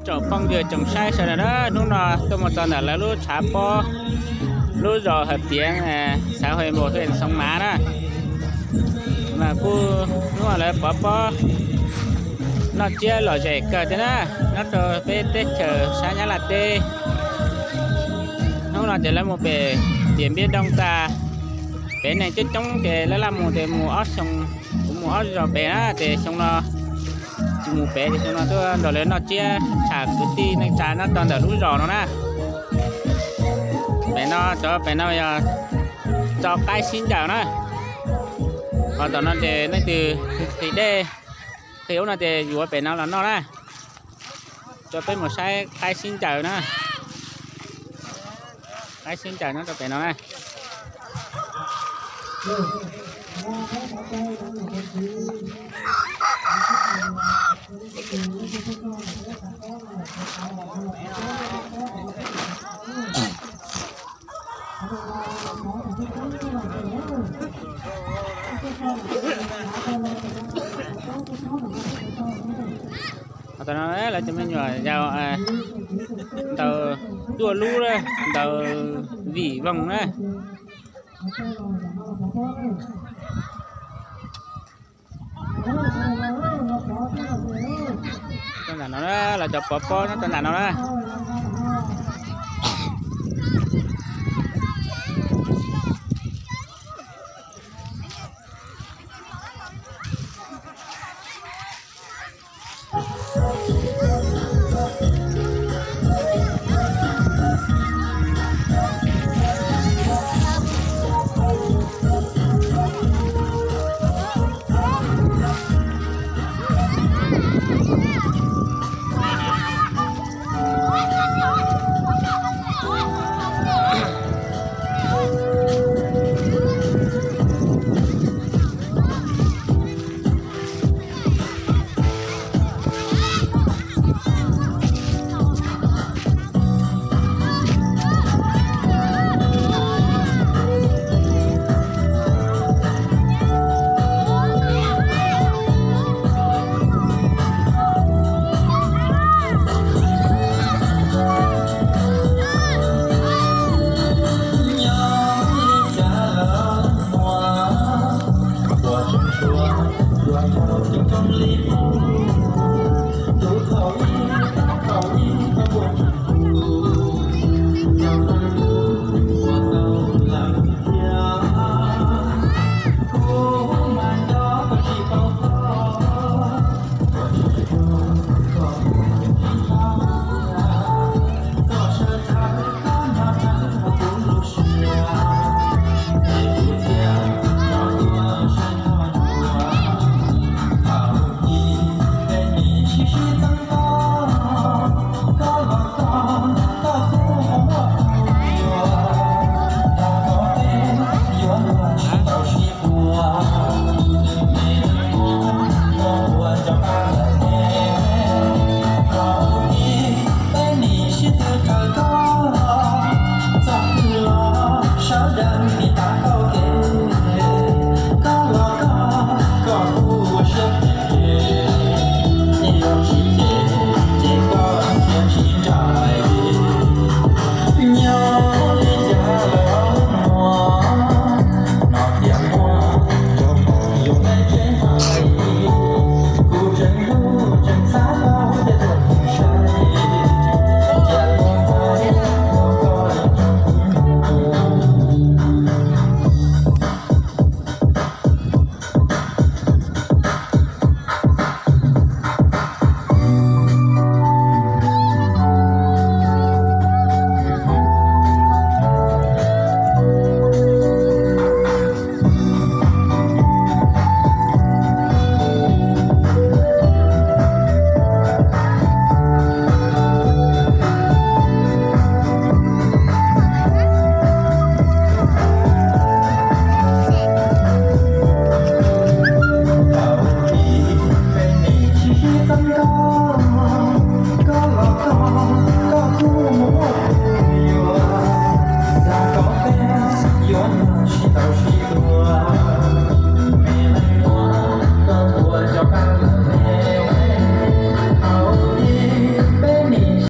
Tsoom phooj ywg tsoom saib sawv daws na, hnub no tuaj mus txog ntawm lawv lub tshav pob, lub zos Hawm Tiav, xav hais mus hwj Xoo Mav na, mas kuj hnub no lawv pov pob noj tsiab lom zem kawg thiab na, nyob rau peb teb chaws sab Nyab Laj teb. Hnub no ces lawv mus pem Tiav Npiab Doo tas, pem neeg coob coob ces lawv laj mus ces mus ob xyoo, kuv mus ob zos pem na ces xyoo no tsis mus pem ces xyoo no tuaj nrog lawv noj tsiab tsham kwv tij neej tsa nyob rau ntawm lub zos no na. Pem no, cov pem no yog tso qaib sib ncaws na. Ho tom no ces leej twg qhis dej, qhis ub no ces yuav pem no los noj na. Coj peb mus saib qaib sib ncaws na. Qaib sib ncaws nyob rau pem no na. Ho tom no lawv cov me nyuam yaus ntaus tuaj lub, ntaus vim voos na. Nram no lawv cov pov pob nyob rau nram no na.